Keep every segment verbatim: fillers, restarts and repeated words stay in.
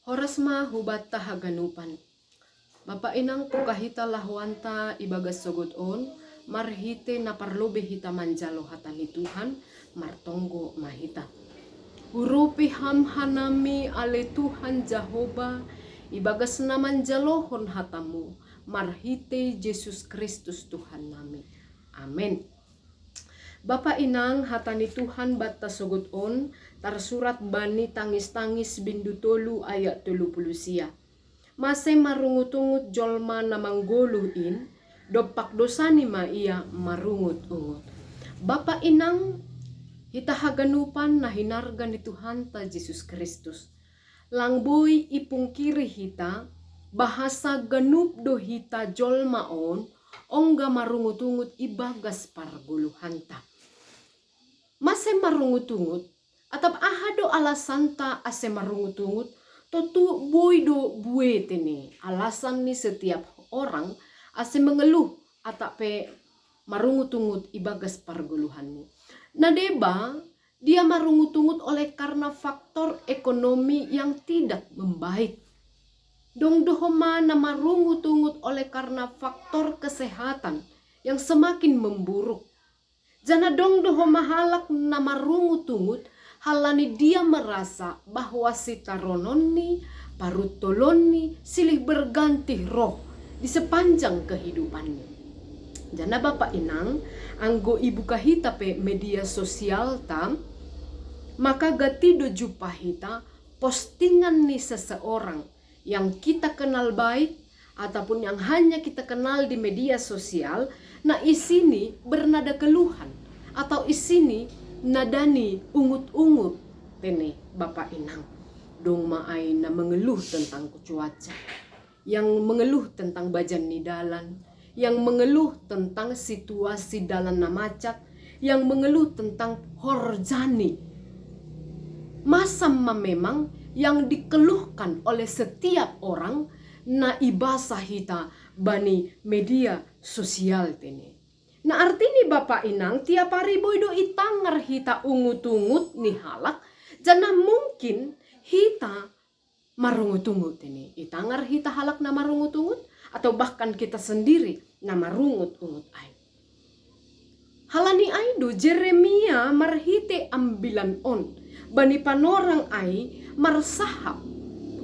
Horas ma hubatta haganupan. Bapa inang pukahita lahoanta ibagas sogod on, marhite na parlobei hita manjalo hata ni Tuhan, martonggo ma hita. Urupi ham hanami ale Tuhan Jahowa, ibagas na manjalohon hatamu, marhite Jesus Kristus Tuhan nami. Amen. Bapa inang, hata ni Tuhan batta sogod on tarsurat bani Tangis-tangis bindu tolu ayat tolu puluh sia. Mase marungut-ungut jolma na manggoluh in, dompak dosani ma ia marungut-ungut. Bapa inang, hita haganupan na hinarga ni Tuhanta Jesus Kristus. Lang boi ipungkiri hita, bahasa ganup do hita jolma on, ongga marungut-ungut ibagas pargoluhanta. Mase marungut-ungut, atap aha do alasanta ase marungut-ungut, tontu boi do buete ni alasan ni setiap orang ase mengeluh atap pe marungut-ungut ibagas pargoluhanni. Na deba, dia marungut-ungut oleh karena faktor ekonomi yang tidak membaik. Dong do homa na marungut-ungut oleh karena faktor kesehatan yang semakin memburuk. Janah dong do homa halak na marungut-ungut halani dia merasa bahwa sitarononni, paruttolonni silih berganti roh di sepanjang kehidupannya. Janah bapa inang, anggo ibuka hita pe media sosialta, maka gati do jumpah hita postingan ni seseorang yang kita kenal baik ataupun yang hanya kita kenal di media sosial, na isini bernada keluhan atau isini nadani ungut-ungut, tene bapa inang. Dong ma ai na mengeluh tentang cuaca, yang mengeluh tentang bajan ni dalan, yang mengeluh tentang situasi dalan na macet, yang mengeluh tentang horjani. Masam ma memang yang dikeluhkan oleh setiap orang na ibasa hita bani media sosial tene. Na artini bapa inang, tiap ari boi do itangar hita ungut-ungut ni halak, janah mungkin hita marungut-ungut tene. Itangar hita halak na marungut-ungut, atau bahkan kita sendiri na marungut-ungut ai. Halani ai do Jeremia marhite ambilan on bani panorang ai marsahap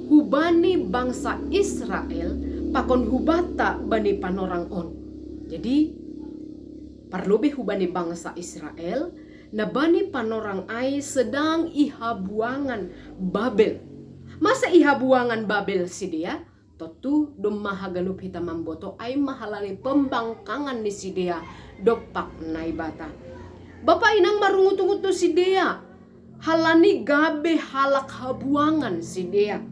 hubani bangsa Israel pakon hubanta bani panorang on. Jadi, parlobei hubani bangsa Israel, na bani panorang ai sedang ihabuangan Babel. Masa ihabuangan Babel sidea? Tontu domma haganup hita mamboto ai ma halani pembangkangan ni sidea dompak Naibata. Bapa inang, marungut-ungut do sidea halani gabe halak habuangan sidea.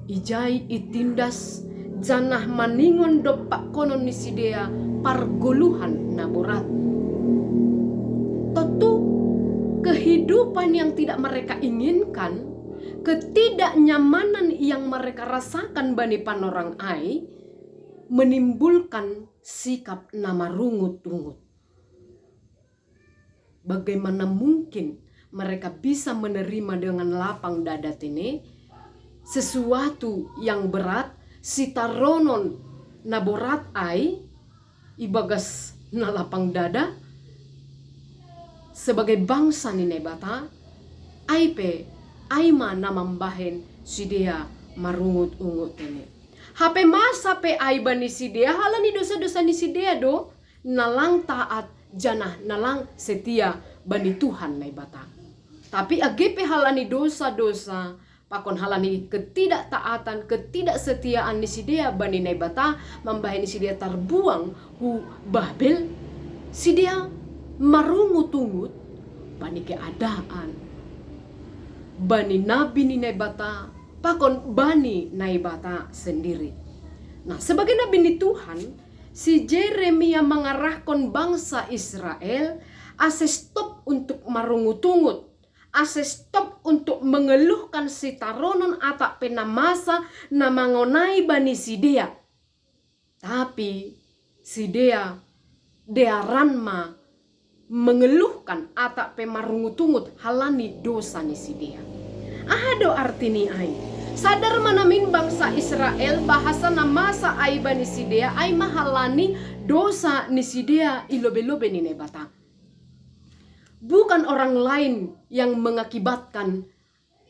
Ijai itindas janah maningon dompakkonon ni sidea pargoluhan na borat. Tontu kehidupan yang tidak mereka inginkan, ketidaknyamanan yang mereka rasakan bani panorang ai menimbulkan sikap na marungut-ungut. Bagaimana mungkin mereka bisa menerima dengan lapang dada tene sesuatu yang berat, sitaronon na borat ai ibagas na lapang dada sebagai bangsa ni Naibata? Ai pe ai ma na mambahen sidea marungut-ungut tene. Hape masa pe ai bani sidea halani dosa-dosa ni sidea do na lang taat janah na lang setia bani Tuhan Naibata. Tapi age pe halani dosa-dosa pakon halani ketidaktaatan, ketidaksetiaan ni sidea bani Naibata mambahen sidea tarbuang hu Babel, sidea marungut-ungut bani keadaan, bani nabi ni Naibata pakon bani Naibata sendiri. Nah, sebagai nabi ni Tuhan, si Jeremia mangarahkon bangsa Israel ase stop untuk marungut-ungut, ase stop untuk mengeluhkan sitaronon atap pe na masa na mangonai bani sidea. Tapi sidea dearan ma mengeluhkan atap pe marungut-ungut halani dosa ni sidea. Aha do artini ai? Sadar ma namin bangsa Israel bahasa na masa ai bani sidea ai ma halani dosa ni sidea i lobe-lobe ni Naibata. Bukan orang lain yang mengakibatkan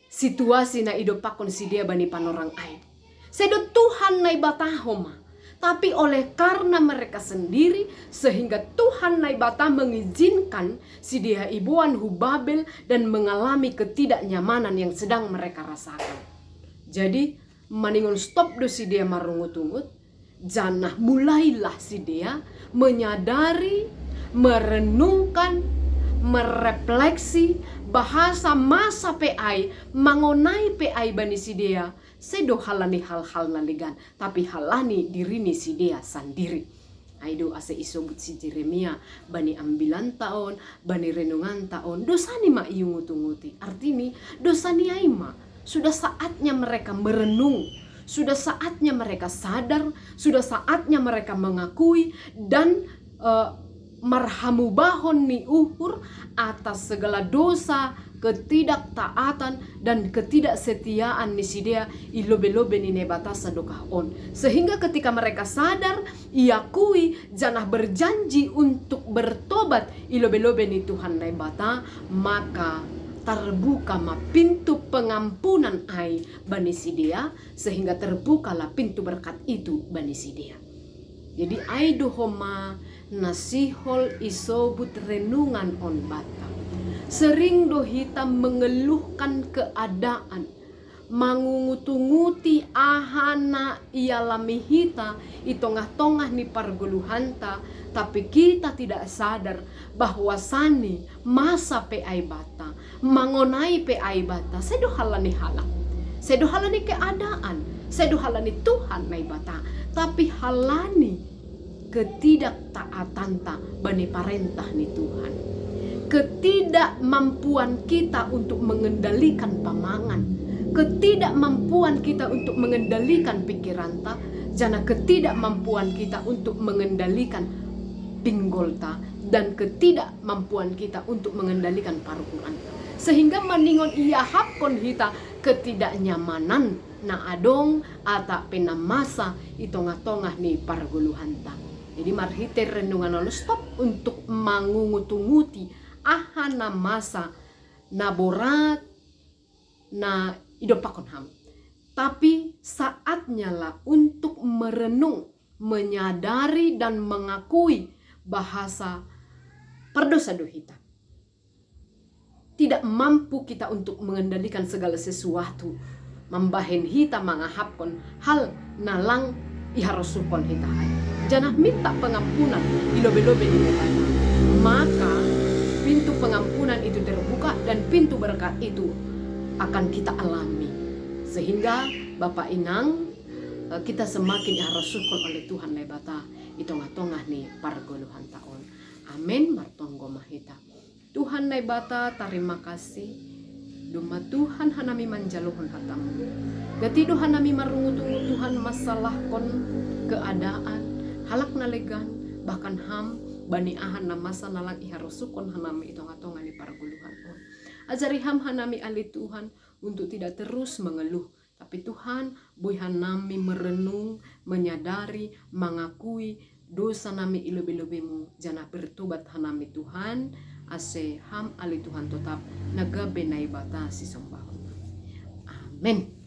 situasi na idopakkon sidea bani panorang ai. Sedo Tuhan Naibata homa. Tapi oleh karena mereka sendiri, sehingga Tuhan Naibata mengizinkan sidea iboan hu Babel dan mengalami ketidaknyamanan yang sedang mereka rasakan. Jadi, maningon stop do sidea marungut-ungut, janah mulailah sidea menyadari, merenungkan, merefleksi bahasa masa pe ai, mangonai pe ai bani sidea, sedo halani hal-hal na legan, tapi halani diri ni sidea sandiri. Ai do ase isobut si Jeremia bani ambilanta on, bani renunganta on, dosani ma iungut-unguti. Artini, dosani ai ma. Sudah saatnya mereka merenung, sudah saatnya mereka sadar, sudah saatnya mereka mengakui dan eh, marhamubahon ni uhur atas segala dosa, ketidaktaatan, dan ketidaksetiaan ni sidea i lobe-lobe ni Naibata sadokah on. Sehingga ketika mereka sadar, iakui, janah berjanji untuk bertobat i lobe-lobe ni Tuhan Naibata, maka tarbuka ma pintu pengampunan ai bani sidea, sehingga terbukalah pintu berkat itu bani sidea. Jadi ai do homa na sihol isobut renungan on banta. Sering do hita mengeluhkan keadaan, mangungut-unguti aha na ialami hita i tongah-tongah ni pargoluhanta, tapi kita tidak sadar bahwasani masa pe ai banta, mangonai pe ai banta, sedo halani halak, sedo halani keadaan, sedo halani Tuhan Naibata, tapi halani ketidaktaatanta bani parentah ni Tuhan. Ketidakmampuan kita untuk mengendalikan pamangan, ketidakmampuan kita untuk mengendalikan pikiranta, janah ketidakmampuan kita untuk mengendalikan pinggolta, dan ketidakmampuan kita untuk mengendalikan paruhuranta. Sehingga maningon iahapkon hita ketidaknyamanan na adong atap pe na masa i tongah-tongah ni pargoluhanta. Jadi marhite renungan on stop untuk mangungut-unguti aha na masa na borat na idopakkon ham. Tapi saatnya lah untuk merenung, menyadari dan mengakui bahasa pardosa do hita. Tidak mampu kita untuk mengendalikan segala sesuatu. Mambahen hita mangahapkon hal na lang iharosuhkon hita ai. Janah minta pengampunan i lobe-lobe ni Naibata. Maka pintu pengampunan itu terbuka dan pintu berkat itu akan kita alami. Sehingga Bapa Inang, eh, kita semakin iharosuhkon oleh Tuhan Naibata i tongah-tongah ni pargoluhanta on. Amen. Martonggo ma hita. Tuhan Naibata, tarima kasih. Domma Tuhan hanami manjalohon hatamu. Gati do hanami marungut-ungut Tuhan masalahkon keadaan, halak na legan, bahkan ham, bani aha na masa na lang iharosuhkon hanami i tongah-tongah ni pargoluhan on. Ajari ham hanami ale Tuhan untuk tidak terus mengeluh. Tapi Tuhan, boi hanami merenung, menyadari, mangakui dosa nami i lobe-lobemu, janah bertobat hanami Tuhan, ase ham ale Tuhan totap na gabe Naibata sisombahon nami. Amen.